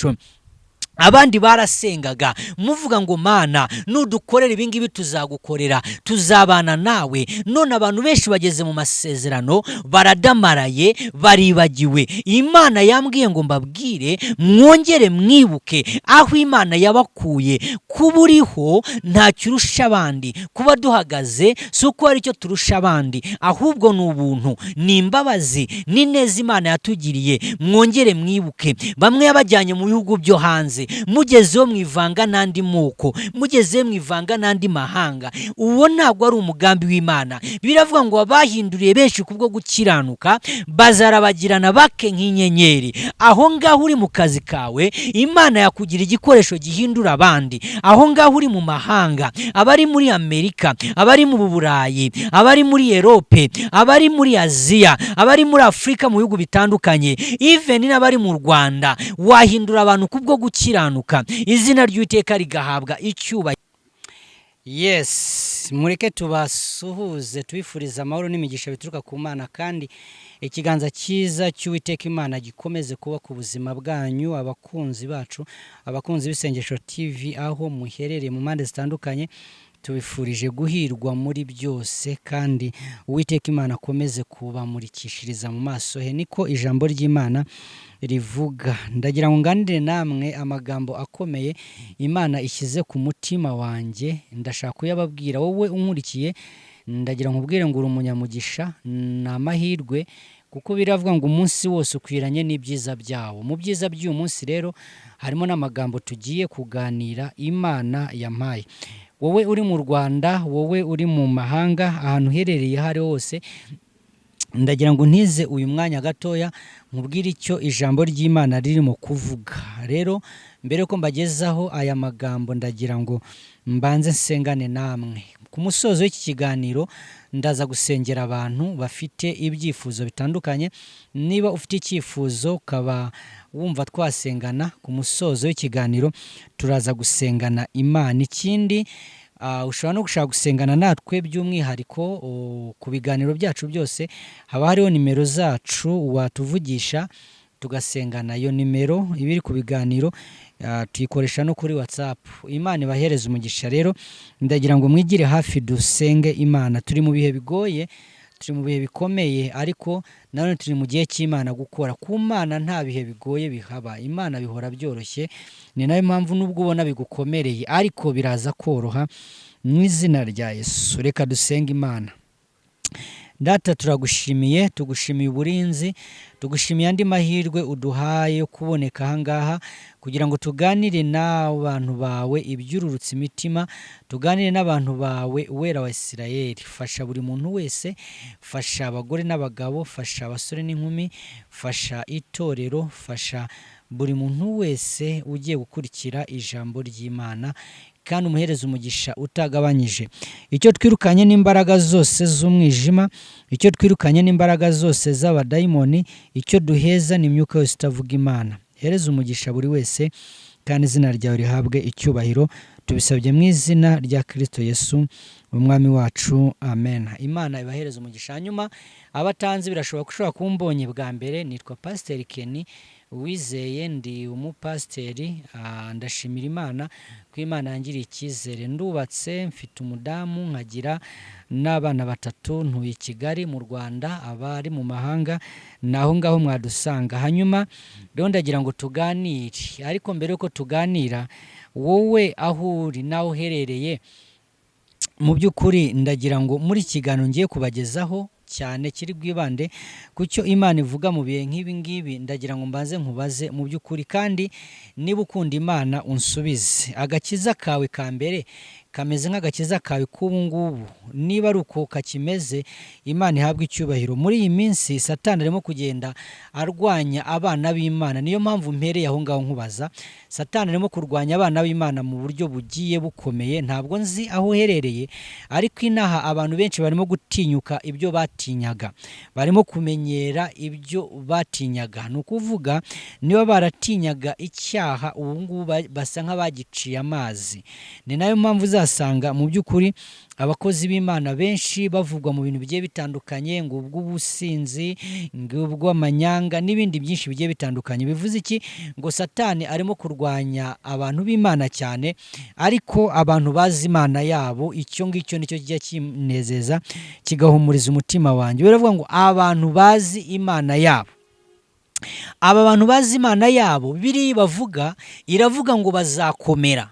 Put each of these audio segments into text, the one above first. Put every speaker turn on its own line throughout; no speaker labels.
masengesho, abandi barasengaga muvuga ngo: "Mana, nudukorera ibingibi tuzagukorera, tuzabana nawe." None abantu benshi bageze mu masezerano baradamaraye, baribagiwe. Imana yambwiye ngo mbabwire mwongere mwibuke aho Imana yabakuye. Kuba uriho ntacyo urusha abandi, kuba duhagaze si uko hari icyo turusha abandi, ahubwo ni ubuntu, ni imbabazi, ni neza Imana yatugiriye. Mwongere mwibuke. Bamwe yabajyanye mu bihugu byo hanze, mugezeho mwivanga n'andi moko, mugezeho mwivanga n'andi mahanga. Uwo ntabwo ari umugambi w'Imana. Biravuga ngo abahinduriye benshi kubwo gukiranuka bazarabagirana bake nk'inyenyeri. Aho ngaho uri mu kazi kawe, Imana yakugira igikoresho gihindura abandi. Aho ngaho uri mu mahanga, abari muri Amerika, abari mu Burayi, abari muri Erope, abari muri Aziya, abari muri Afurika mu bihugu bitandukanye, even n'abari mu Rwanda, wahindura abantu kubwo gukiranuka, izina ry'Uwiteka rigahabwa icyubahiro. Yes, mureke tubasuhuze, tubifuriza amahoro n'imigisha bituruka ku Mana, kandi ikiganza cyiza cy'Uwiteka Imana gikomeze kuba ku buzima bwanyu. Abakunzi bacu, abakunzi b'Isengesho TV, aho muherereye mu mpande zitandukanye, tubifurije guhirwa muri byose, kandi Uwiteka Imana akomeze kubamurikishiriza mu maso he, niko ijambo ry'Imana rivuga. Ndagira ngo nganire namwe amagambo akomeye Imana ishyize ku mutima wanjye, ndashaka kuyababwira. Wowe unkurikiye, ndagira nkubwire ngo uri umunyamugisha, ni amahirwe, kuko biravuga ngo umunsi wose ukwiranye n'ibyiza byawo. Mu byiza by'uyu munsi rero harimo n'amagambo tugiye kuganira Imana yampaye. Wowe uri mu Rwanda, wowe uri mu mahanga, ahantu uherereye aho ari hose, ndagira ngo ntize uyu mwanya gatoya nkubwire icyo ijambo ry'Imana ririmo kuvuga. Rero mbere yuko mbagezaho aya magambo, ndagira ngo mbanze nsengane namwe. Ku musozo w'iki kiganiro ndaza gusengera abantu bafite ibyifuzo bitandukanye. Niba ufite icyifuzo ukaba wumva twasengana, ku musozo w'ikiganiro turaza gusengana Imana. Ikindi, ushobora no gushaka gusengana natwe by'umwihariko. Ku biganiro byacu byose haba hariho nimero zacu watuvugisha tugasengana. Iyo nimero iba iri ku biganiro, tuyikoresha no kuri WhatsApp. Imana ibahereze umugisha. Rero ndagira ngo mwigire hafi dusenge Imana. Turi mu bihe bigoye, turi mu bihe bikomeye, ariko nanone turi mu gihe cy'Imana gukora. Ku Mana nta bihe bigoye bihaba, Imana bihora byoroshye. Ni nayo mpamvu nubwo ubona bigukomereye, ariko biraza koroha mu izina rya Yesu. Reka dusenge Imana. Data, turagushimiye, tugushimiye uburinzi, tugushimiye andi mahirwe uduhaye yo kuboneka ahangaha kugira ngo tuganire n'abantu bawe ibyururutse imitima, tuganire n'abantu bawe. Uwera wa Isirayeli, fasha buri muntu wese, fasha abagore n'abagabo, fasha abasore n'inkumi, fasha itorero, fasha buri muntu wese ugiye gukurikira ijambo ry'Imana, kandi umuhereze umugisha utagabanyije. Icyo twirukanye n'imbaraga zose z'umwijima, icyo twirukanye n'imbaraga zose z'abadayimoni, icyo duheza ni imyuka yose itavuga Imana. Hereza umugisha buri wese, kandi izina ryawe rihabwe icyubahiro. Tubisabye mu izina rya Kirisito Yesu umwami wacu, amen. Imana ibahereza umugisha. Hanyuma abatanzi, birashoboka ko ushobora kuba umbonye bwa mbere, nitwa Pasiteri Kenny Uwizeye, ndi umupasiteri. Ndashimira Imana ko Imana yangiriye icyizere. Ndubatse, mfite umudamu, nkagira n'abana batatu, ntuye i Kigali mu Rwanda. Abari mu mahanga ni aho ngaho mwadusanga. Hanyuma rero ndagira ngo tuganire, ariko mbere yuko tuganira, wowe aho uri n'aho uherereye, mu by'ukuri ndagira ngo muri iki kiganiro ngiye kubagezaho cyane kiri bwibande ku cyo Imana ivuga mu bihe nk'ibi ngibi, ndagira ngo mbanze nkubaze mu by'ukuri, kandi niba ukunda Imana unsubize: agakiza kawe ka mbere kameze nk'agakiza kawe k'ubu ngubu? Niba ari uko kakimeze, Imana ihabwe icyubahiro. Muri iyi minsi Satani arimo kugenda arwanya abana b'Imana, niyo mpamvu mpereye aho ngaho nkubaza. Satani arimo kurwanya abana b'Imana mu buryo bugiye bukomeye. Ntabwo nzi aho uherereye, ariko inaha abantu benshi barimo gutinyuka ibyo batinyaga, barimo kumenyera ibyo batinyaga. Ni ukuvuga niba baratinyaga icyaha, ubu ngubu basa nk'abagiciye amazi. Ni nayo mpamvu uzasanga Uzasanga mu by'ukuri abakozi b'Imana benshi bavugwa mu bintu bigiye bitandukanye, ngo ubw'ubusinzi, ngo ubw'amanyanga n'ibindi byinshi bigiye bitandukanye. Bivuze iki? Ngo Satani arimo kurwanya abantu b'Imana cyane, ariko abantu bazi Imana yabo, icyo ngicyo nicyo kijya kinezeza kigahumuriza umutima wanjye. Biravuga ngo abantu bazi Imana yabo, aba bantu bazi Imana yabo, biriya bavuga, iravuga ngo bazakomera,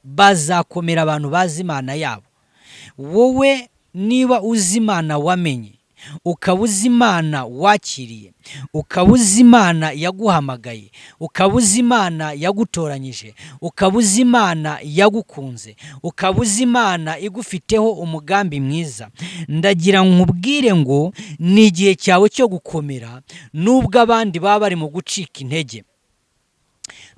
bazakomera abantu bazi Imana yabo. Wowe niba uzi Imana wamenye, ukaba uzi Imana wakiriye, ukaba uzi Imana yaguhamagaye, ukaba uzi Imana yagutoranyije, ukaba uzi Imana yagukunze, ukaba uzi Imana igufiteho umugambi mwiza, ndagira nkubwire ngo ni igihe cyawe cyo gukomera, nubwo abandi baba bari mu gucika intege,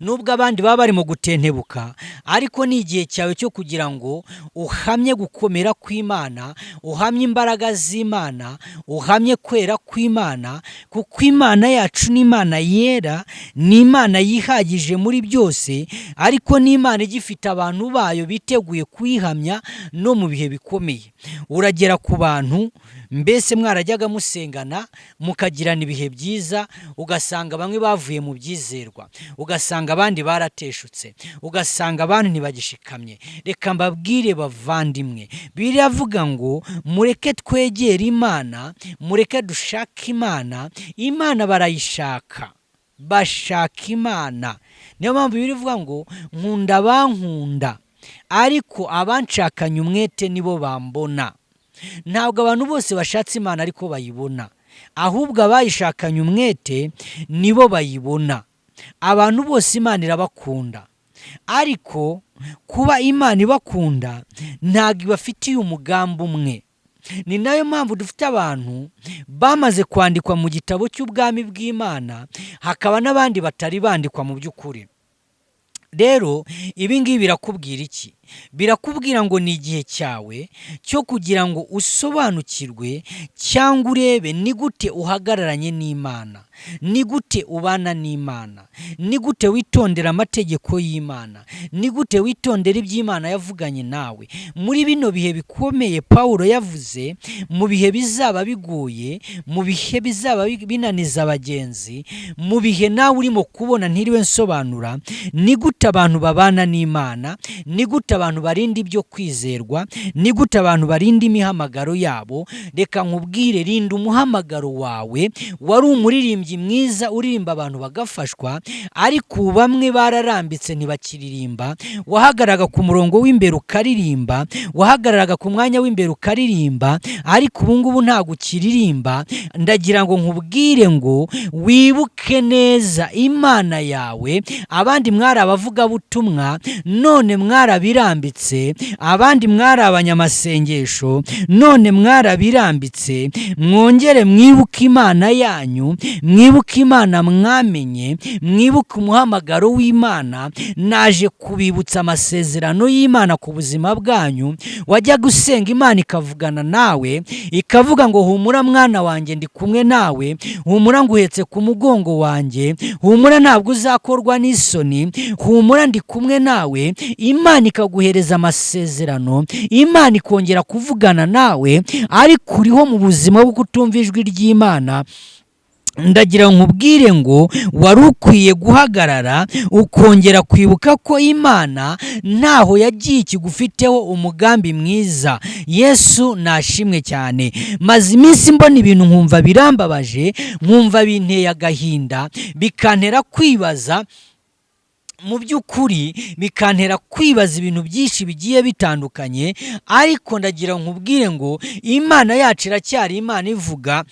nubwo abandi baba bari mu gutentebuka, ariko ni igihe cyawe cyo kugira ngo uhamye gukomera kw'Imana, uhamye imbaraga z'Imana, uhamye kwera kw'Imana, kuko Imana yacu ni Imana yera, ni Imana yihagije muri byose, ariko ni Imana igifite abantu bayo biteguye kuyihamya no mu bihe bikomeye. Uragera ku bantu mbese mwarajyaga musengana mukagirana ibihe byiza, ugasanga bamwe bavuye mu byizerwa, ugasanga abandi barateshutse, ugasanga abandi ntibagishikamye. Reka mbabwire bavandimwe, biravuga ngo mureke twegere Imana, mureke dushake Imana. Imana barayishaka, bashaka Imana. Niyo mpamvu birivuga ngo nkunda abankunda, ariko abanshakanye umwete nibo bambona. Ntabwo abantu bose bashatse Imana ariko bayibona, ahubwo abayishakanye umwete nibo bayibona. Abantu bose Imana irabakunda, ariko kuba Imana ibakunda ntabwo ibafitiye umugambi umwe. Ni nayo mpamvu dufite abantu bamaze kwandikwa mu gitabo cy'ubwami bw'Imana, hakaba n'abandi batari bandikwa mu by'ukuri. Rero ibi ngibi birakubwira iki? Birakubwira ngo ni igihe cyawe cyo kugira ngo usobanukirwe cyangwa urebe ni gute uhagararanye n'Imana, ni gute ubana n'Imana, ni gute witondera amategeko y'Imana, ni gute witondera iby'Imana yavuganye nawe. Muri bino bihe bikomeye Pawulo yavuze, mu bihe bizaba bigoye, mu bihe bizaba binaniza abagenzi, mu bihe nawe urimo kubona ntiriwe nsobanura, ni gute abantu babana n'Imana, ni gute abantu barinda ibyo kwizerwa, ni gute abantu barinda imihamagaro yabo. Reka nkubwire, rinda umuhamagaro wawe. Wari umuririmbyi mwiza uririmba abantu bagafashwa, ariko ubu bamwe bararambitse ntibakiririmba. Wahagararaga ku murongo w'imbere ukaririmba, wahagararaga ku mwanya w'imbere ukaririmba, ariko ubu ngubu ntabwo ukiririmba. Ndagira ngo nkubwire ngo wibuke neza Imana yawe. Abandi mwari abavugabutumwa, none mwarabirambitse. Abandi mwari abanyamasengesho, none mwarabirambitse. Mwongere mwibuke Imana yanyu, mwibuke Imana mwamenye, mwibuke umuhamagaro w'Imana. Naje kubibutsa amasezerano y'Imana ku buzima bwanyu. Wajyaga usenga Imana ikavugana nawe, ikavuga ngo humura mwana wanjye, ndi kumwe nawe, humura nguhetse ku mugongo wanjye, humura ntabwo uzakorwa n'isoni, humura ndi kumwe nawe. Imana ikaguhereza amasezerano, Imana ikongera kuvugana nawe, ariko uriho mu buzima bwo kutumva ijwi ry'Imana. Ndagira nkubwire ngo wari ukwiye guhagarara ukongera kwibuka ko Imana ntaho yagiye ikigufiteho umugambi mwiza. Yesu nashimwe cyane. Maze iminsi mbona ibintu nkumva birambabaje, nkumva binteye agahinda, bikantera kwibaza mu by'ukuri, bikantera kwibaza ibintu byinshi bigiye bitandukanye. Ariko ndagira nkubwire ngo Imana yacu iracyari Imana ivuga,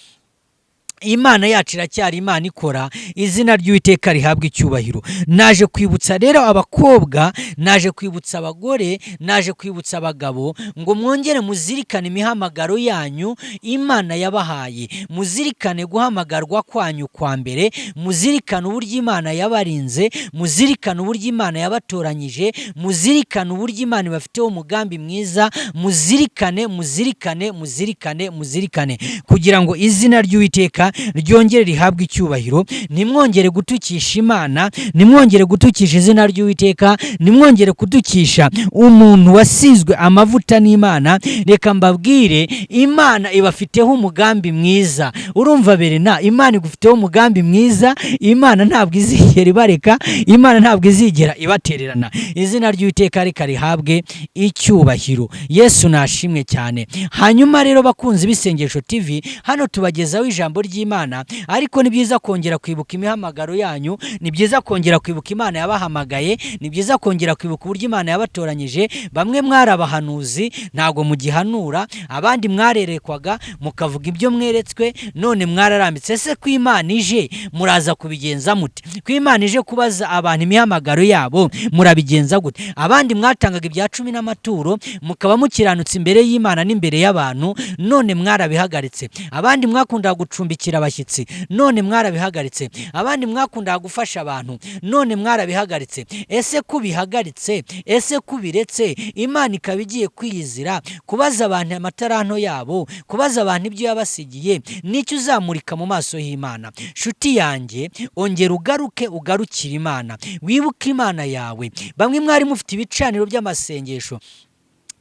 Imana yacu iracyari Imana ikora. Izina ry'Uwiteka rihabwa icyubahiro. Naje kwibutsa rero abakobwa, naje kwibutsa abagore, naje kwibutsa abagabo ngo mwongere muzirikane imihamagaro yanyu Imana yabahaye, muzirikane guhamagarwa kwanyu kwa mbere, muzirikane uburyo Imana yabarinze, muzirikane uburyo Imana yabatoranyije, muzirikane uburyo Imana ibafiteho umugambi mwiza, muzirikane, muzirikane, muzirikane, muzirikane, kugira ngo izina ry'Uwiteka ry'Uwiteka ryongere rihabwe icyubahiro. Ntimwongere gutukisha Imana, ntimwongere gutukisha izina ry'Uwiteka, ntimwongere kutukisha umuntu wasizwe amavuta n'Imana. Reka mbabwire, Imana ibafiteho umugambi mwiza. Urumva Berena, Imana igufiteho umugambi mwiza. Imana ntabwo izigera ibareka, Imana ntabwo izigera ibatererana. Izina ry'Uwiteka reka rihabwe icyubahiro. Yesu nashimwe cyane. Hanyuma rero, bakunzi b'Isengesho TV, hano tubagezaho ijambo ry'Imana, ariko ni byiza kongera kwibuka imihamagaro yanyu, ni byiza kongera kwibuka Imana yabahamagaye, ni byiza kongera kwibuka uburyo Imana yabatoranyije. Bamwe mwari abahanuzi, ntabwo mugihanura. Abandi mwarerekwaga mukavuga ibyo mweretswe, none mwararambitse. Ese ko Imana ije, muraza kubigenza mute? Ko Imana ije kubaza abantu imihamagaro yabo, murabigenza gute? Abandi mwatangaga ibya cumi n'amaturo, mukaba mukiranutse imbere y'Imana n'imbere y'abantu, none mwarabihagaritse. Abandi mwakundaga gucumbikira abashyitsi, none mwarabihagaritse. Abandi mwakundaga gufasha abantu, none mwarabihagaritse. Ese ko ubihagaritse, ese ko ubiretse, Imana ikaba igiye kwiyizira kubaza abantu amataranto yabo, kubaza abantu ibyo yabasigiye, nicyo uzamurika mu maso y'Imana? Nshuti yanjye, ongera ugaruke, ugarukire Imana, wibuke Imana yawe. Bamwe mwari mufite ibicaniro by'amasengesho.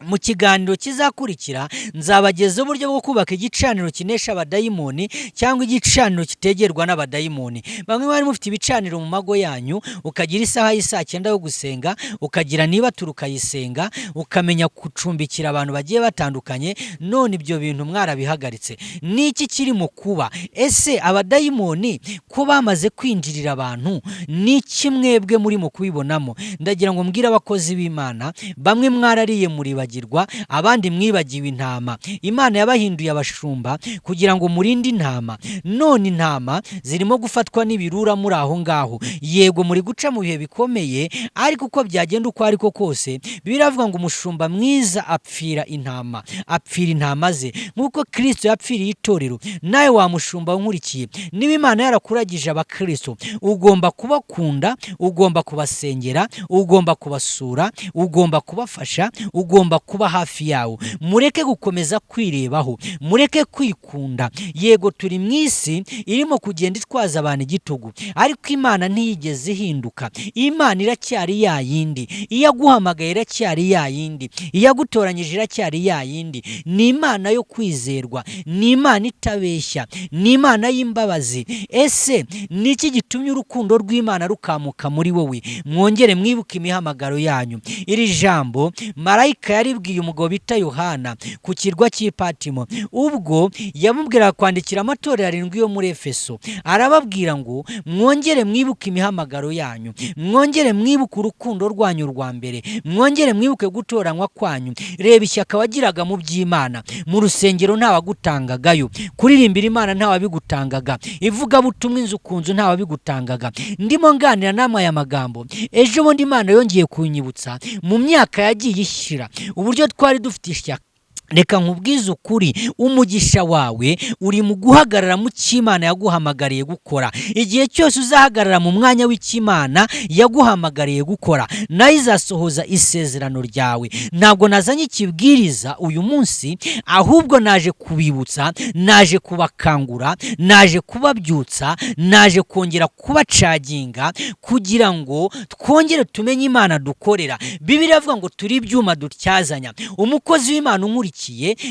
Mu kiganiro kizakurikira nzabageza uburyo bwo kubaka igicaniro kinesha abadayimoni cyangwa igicaniro kitegerwa n'abadayimoni. Bamwe bari mufite ibicaniro mu mago yanyu, ukagira isaha y'isaa 9 yo gusenga, ukagira niba ukayisenga, ukamenya gucumbikira abantu bagiye batandukanye, none ibyo bintu mwarabihagaritse. Niki kiri mu kuba? Ese abadayimoni ko bamaze kwinjirira abantu, ni iki mwebwe muri mu kubibonamo? Ndagira ngo mbwire abakozi b'Imana, bamwe mwarariye muribagirwa, abandi mwibagiwe intama. Imana yabahinduye abashumba kugira ngo murinde intama, none intama zirimo gufatwa n'ibirura muri aho ngaho. Yego, muri guca mu bihe bikomeye, ariko uko byagenda uko ariko kose, biravuga ngo umushumba mwiza apfira intama, apfira intama ze nk'uko Kirisito yapfiriye itorero. Nawe wa mushumba unkurikiye, niba Imana yarakuragije abakristo, ugomba kubakunda, ugomba kubasengera, ugomba kubasura, ugomba kubafasha, ugomba kuba hafi yawo. Mureke gukomeza kwirebaho, mureke kwikunda. Yego, turi mu isi irimo kugenda itwaza abantu igitugu, ariko Imana ntiyigeze ihinduka. Imana iracyari ya yindi, iyaguhamagaye iracyari ya yindi, iyagutoranyije iracyari ya yindi. Ni Imana yo kwizerwa, ni Imana itabeshya, ni Imana y'imbabazi. Ese ni iki gitumye urukundo rw'Imana rukamuka muri wowe? Mwongere mwibuke imihamagaro yanyu. Iri jambo marayika yaribwiye umugabo bita Yohana ku kirwa cy'i Patimo, ubwo yamubwiraga kwandikira amatorero arindwi yo muri Efeso. Arababwira ngo mwongere mwibuke imihamagaro yanyu, mwongere mwibuke urukundo rwanyu rwa mbere, mwongere mwibuke gutoranywa kwanyu. Reba ishyaka wagiraga mu by'Imana. Mu rusengero ntawagutangagayo, kuririmbira Imana ntawabigutangaga, ivugabutumwa inzu ku nzu ntawabigutangaga. Ndimo nganira namwe aya magambo, ejo bundi Imana yongeye kunyibutsa mu myaka yagiye ishyira uburyo twari dufite ishyaka. Reka nkubwize ukuri, umugisha wawe uri mu guhagarara mu cy'Imana yaguhamagariye gukora. Igihe cyose uzahagarara mu mwanya w'icy'Imana yaguhamagariye gukora, nayo izasohoza isezerano ryawe. Ntabwo nazanye ikibwiriza uyu munsi, ahubwo naje kubibutsa, naje kubakangura, naje kubabyutsa, naje kongera kubacaginga kugira ngo twongere tumenye Imana dukorera. Bibiliya iravuga ngo turi ibyuma dutyazanya. Umukozi w'Imana unkurikiye,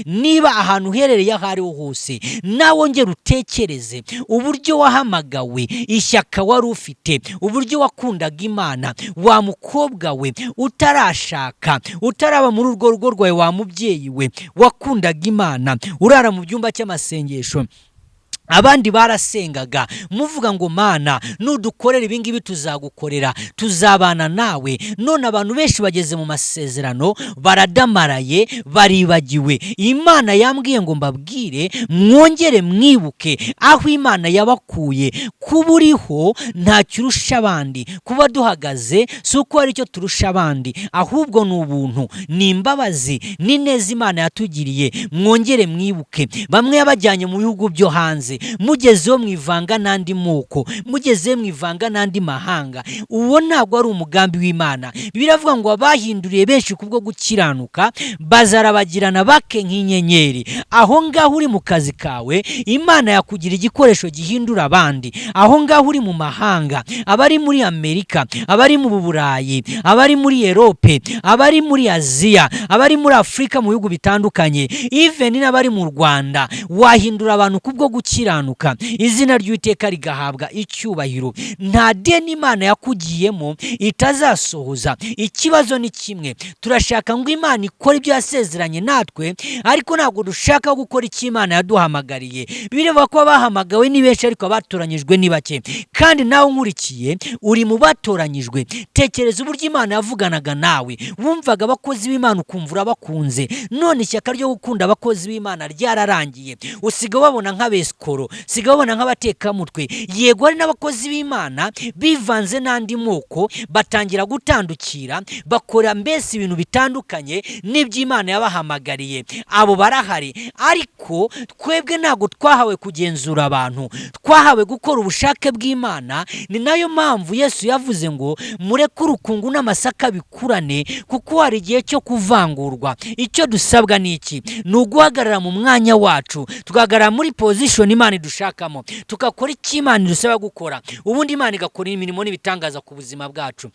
niba ahantu uherereye aho ariho hose, nawe wongere utekereze uburyo wahamagawe, ishyaka wari ufite, uburyo wakundaga Imana. Wa mukobwa we utarashaka, utaraba muri urwo rugo rwawe, wa mubyeyi we wakundaga Imana, urara mu byumba cy'amasengesho, abandi barasengaga muvuga ngo Mana, nudukorera ibingibi tuzagukorera, tuzabana nawe, none abantu benshi bageze mu masezerano baradamaraye, baribagiwe. Imana yambwiye ngo mbabwire mwongere mwibuke aho Imana yabakuye. Kuba uriho ntacyo urusha abandi, kuba duhagaze si uko hari icyo turusha abandi, ahubwo ni ubuntu, ni imbabazi, ni neza Imana yatugiriye. Mwongere mwibuke, bamwe yabajyanye mu bihugu byo hanze. Baravanze, mugezeho mwivanga n'andi moko, mugezeho mwivanga n'andi mahanga. Uwo ntabwo ari umugambi w'Imana. Biravuga ngo abahinduriye benshi kubwo gukiranuka bazarabagirana bake nk'inyenyeri. Aho ngaho uri mu kazi kawe, Imana yakugira igikoresho gihindura abandi. Aho ngaho uri mu mahanga, abari muri Amerika, abari mu Burayi, abari muri Erope, abari muri Aziya, abari muri Afurika mu bihugu bitandukanye, even n'abari mu Rwanda, wahindura abantu kubwo gukiranuka, izina ry'Uwiteka rigahabwa icyubahiro. Nta deni Imana yakugiyemo itazasohoza. Ikibazo ni kimwe, turashaka ngo Imana ikore ibyo yasezeranye natwe, ariko ntabwo dushaka gukora icyo Imana yaduhamagariye. Bireba ko abahamagawe ni benshi, ariko abatoranyijwe ni bake. Kandi nawe nkurikiye uri mu batoranyijwe. Tekereza uburyo Imana yavuganaga nawe, wumvaga abakozi b'Imana ukumva urabakunze. None ishyaka ryo gukunda abakozi b'Imana ryararangiye, usiga babona nk'abesikoro, usiga babona nk'abatekamutwe. Yego, hari n'abakozi b'Imana bivanze n'andi moko, batangira gutandukira, bakora mbese ibintu bitandukanye n'iby'Imana yabahamagariye. Abo barahari, ariko twebwe ntabwo twahawe kugenzura abantu, twahawe gukora ubushake bw'Imana. Ni nayo mpamvu Yesu yavuze ngo mureke urukungu n'amasaka bikurane, kuko hari igihe cyo kuvangurwa. Icyo dusabwa ni iki? Ni uguhagarara mu mwanya wacu, tugahagarara muri position Imana idushakamo, tugakora icyo Imana idusaba gukora, ubundi Imana igakora imirimo n'ibitangaza ku buzima bwacu.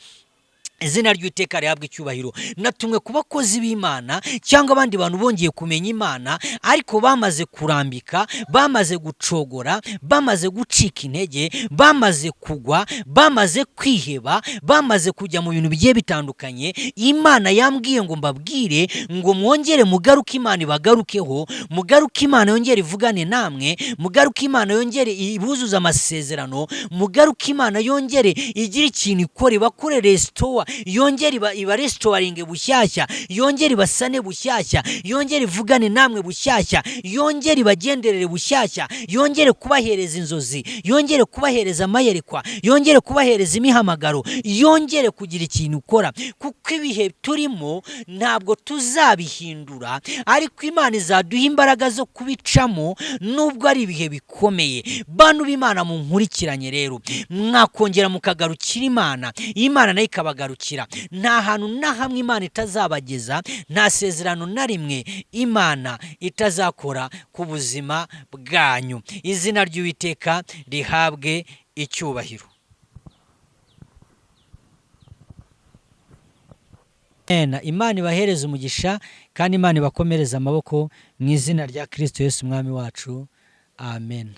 Izina ry'Uwiteka rihabwa icyubahiro. Natumwe ku bakozi b'Imana cyangwa abandi bantu bongeye kumenya Imana, ariko bamaze kurambika, bamaze gucogora, bamaze gucika intege, bamaze kugwa, bamaze kwiheba, bamaze kujya mu bintu bigiye bitandukanye. Imana yambwiye ngo mbabwire ngo mwongere mugaruke, Imana ibagarukeho, mugaruke Imana yongere ivugane namwe, mugaruke Imana yongere ibuzuze amasezerano, mugaruke Imana yongere igire ikintu ikora, ibakore restore, yongere ibarestoringe bushyashya, yongere ibasane bushyashya, yongere ivugane namwe bushyashya, yongere ibagenderere bushyashya, yongere kubahereza inzozi, yongere kubahereza amayerekwa, yongere kubahereza imihamagaro, yongere kugira ikintu ukora. Kuko ibihe turimo ntabwo tuzabihindura, ariko Imana izaduha imbaraga zo kubicamo nubwo ari ibihe bikomeye. Bantu b'Imana munkurikiranye rero, mwakongera mukagarukira Imana, Imana nayo ikabagarukira. Nta hantu na hamwe Imana itazabageza, nta sezerano na rimwe Imana itazakora ku buzima bwanyu. Izina ry'Uwiteka rihabwe icyubahiro. Imana ibahereze umugisha kandi Imana ibakomereze amaboko mu izina rya Kristo Yesu Umwami wacu. Amen.